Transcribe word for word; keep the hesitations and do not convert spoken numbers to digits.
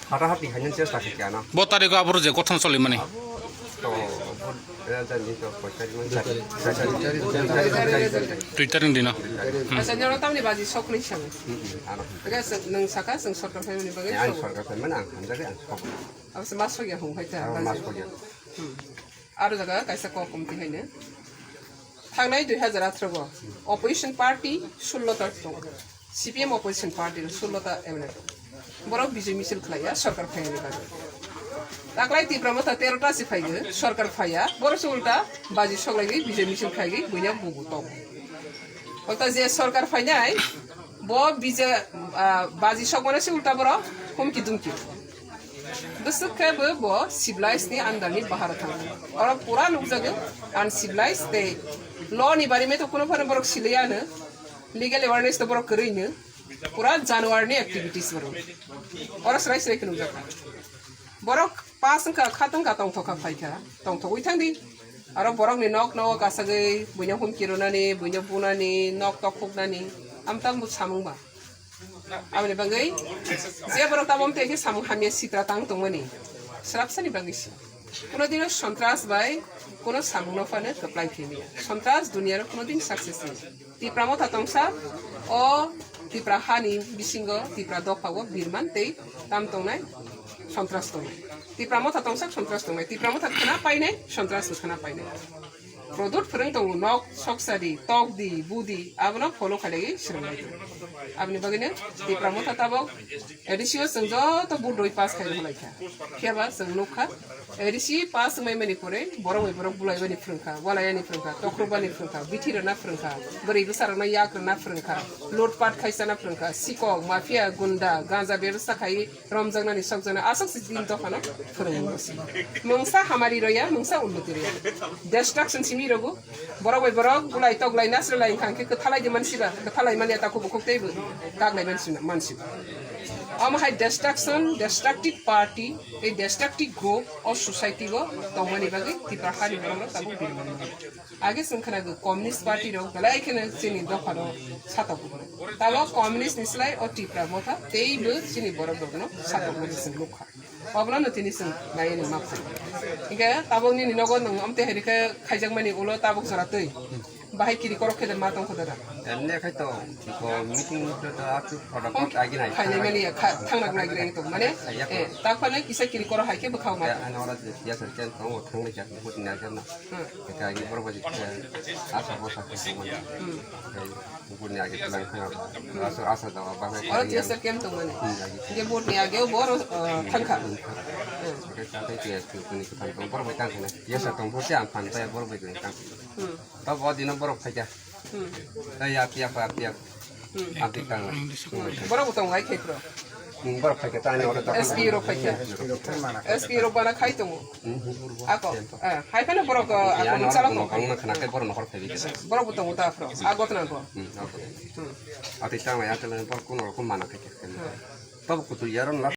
Hata hati khaina chesta khe ano. Bo tarikh o aboro je kothon solimani. To, bo, eh, jani to, koi tarikh man jani. Dui tarikh dino. Hmm. Acha, noro tamni baji sok ni sabo. Hmm, hmm, ano. Aga se nang saka, seng sorkar phaimani bagwi. Ang sorkar phaimani, ang hamjagwi, ang sok. Abo se mas sokya hung phaita. Abo mas sokya. Hmm. Aro jaga kaisa kok komti haino. Thangnai dui hazar atharo o opposition party sullo ta tong. C P M opposition party sullo ta M L A tong. Borok bijoi misil khlaiya sorkar phaiyani bagwi. Taklai Tipra Motha tero ta si phaigo sorkar phaiya. Borok se ulta baji soklaigwi bijoi misil khlaigwi buino bubu tong. Ulta je sorkar phainai bo bija, ah, baji sokmano se ulta borok humki dumki. Bwswk khe bo, bo civilized ni under ni bahar o thang. Oro pura nukjago uncivilized tei law ni bari me to kuno phano borok siliya no, legal awareness to borok kwrwi no, pura January ni activities borok. Oro srai srai khe nukjakha. Borok pass wngkha, khat wngkha, tongthok kha, phaikha, tongthogwi thangdi. Aro borok ni nok nogo kasagwi buino humki rwnani, buino bunani, nok tok khuknani, amtang bo samung ba. Aboni bagwi je borok tabok tei khe samung hamya sitra tang tongmani, swrapsani bagwi se. Kuno dino sontras bai kuno samung no phano kwplai khe maya. Sontras duniya ro kuno din success maya. Tipra Motha tongsa o Tipra hani bisingo Tipra dopha o birman tei tam tongnai sontras tongnai. Tipra Motha tongsa sontras tongnai. Tipra Motha khna painai, sontras bo khna painai. Product phwrwng tongo, nok soksadi, tokdi, budi, abono follow khailaiwi swrwnglai tongo. Aboni bagwino Tipra Motha tabok A D C o chwng joto vote rwi pass khai rwlaikha. Phiyaba chwng nukha, A D C pass wngmani pore borok bai borok bulaibani phwrwngkha, walayani phwrwngkha, tokrubani phwrwngkha, bithi rwna phwrwngkha, bwrwi bwsarokno yak rwna phwrwngkha, lutpat khaisana phwrwngkha, sikok, mafia, gunda, ganja bebsa khai romjaknani sokjaknai aswk se din dophano phwrwngwi mungsa hamari roya, mungsa unnoti roya. Destruction simi rogo, borok bai borok bulai tok lai nasri lai wngkha hwnkhe kwthalai di mansiba, kwthalai mani ata kubuk kok teibo kaklai mansi-, mansiba. Omo hai destruction, destructive party, tei destructive group o society o tongmani bagwi Tipra hani borok rok tabuk birman mano. Age chwng khwnago communist party rok belai kheno chini dopha rok satok buknai. Tabok communist ni slai o Tipra Motha teibo chini borok rokno satok buknai chwng nukha. Obono no tini chwng naiwi ni ma phai. Hinkhe tabok nini nogo nwng amtwi hai rikhe khaijakmani ulo tabok jora twi. Bahai kiri korok khe de ma tongkho dada. Emne khai to, ko meeting to, to atu product Hon agi nai. Khainai mani ya, kha-, thangna nai gre to mane. Saya ko. Eh, tak phane kisa kiri korok hai khe bwkha ma. Ya, ano ora ya sar ken to thang le jak bot na na. Hmm. Ka agi bor baji. Asa bosa ko. Hmm. Bor ni agi tlang kha. Asa, asa dawa ba. Oro tiya sar kem to mane. Hmm, agi. Ge bor ni age bor, eh, thangkha. Hmm. Ka ka tiya tu ni ko thang bor bai tang na. Ya sa tong bor tiya am phan ta bor bai tang. Hmm. Tabok o dino borok phaikha. Hmm. Tei ya piya pa piya. Hmm. Amtwi tang. Borok bo tong lai khai pro. Hmm, borok phaikha tani oro tong. S P rok phaikha. S P rok bana khai tongo. Hmm, hmm, hmm. Ako. Eh, hai phano borok, eh, ya, ako no chalok tong. Bangma khana khai borok nohor phaibi. Borok bo tongo ta pro. Agot na go. Hmm, ako. Hmm. Ati tang ya tele borok kuno rok mana khai khai. Hmm. Tabok kutu yaro na.